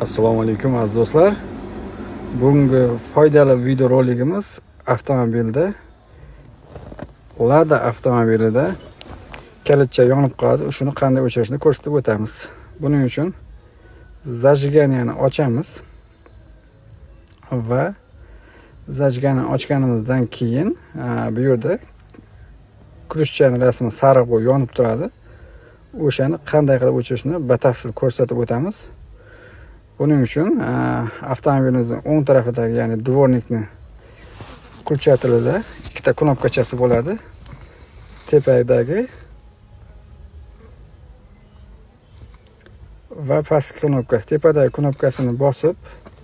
Assalomu alaykum, aziz do'stlar. Bugungi foydali videoroligimiz avtomobilda, Lada avtomobilida kalitcha yonib qoladi. Shuni qanday o'chirishni ko'rsatib o'tamiz. Buning uchun зажигание ni ochamiz va зажигание ochganimizdan keyin bu yerda ключ chani rasmi sariq bo'lib yonib turadi. O'shani qanday qilib o'chirishni batafsil ko'rsatib o'tamiz. Buning uchun avtomobilimizning o'ng tarafidagi, ya'ni дворник ni включатель ida ikkita knopkachasi bo'ladi. Tepadagi va pastki knopkasi. Tepadagi knopkasini bosib,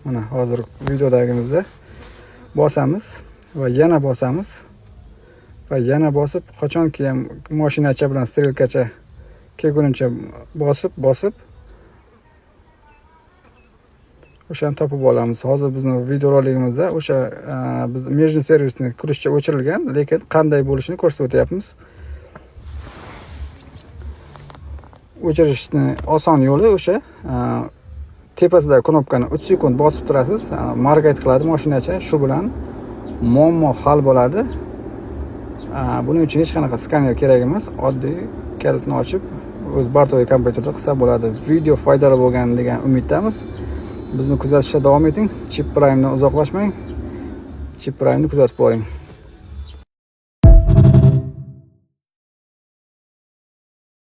mana hozir videodagimizda bosamiz va yana bosamiz va yana bosib, qachonki ham mashinacha bilan strelkacha kelgunicha bosib, bosib o'shani topib olamiz. Hozir bizni videoroligimizda o'sha biz межсервисный ключ cha o'chirilgan, lekin qanday bo'lishini ko'rsatib o'tyapmiz. O'chirishni oson yo'li o'sha tepasidagi knopkani 3 sekund bosib turasiz, моргать qiladi mashinacha, shu bilan muammo hal bo'ladi. Buning uchun hech qanaqa skaner kerak emas, oddiy kalitni ochib o'z бортовой kompyuterda qilsa bo'ladi. Video foydali bo'lgan degan umiddamiz. Bizni kuzatishda davom eting. Chip Prime'dan uzoqlashmang. Chip Prime'ni kuzatib boring.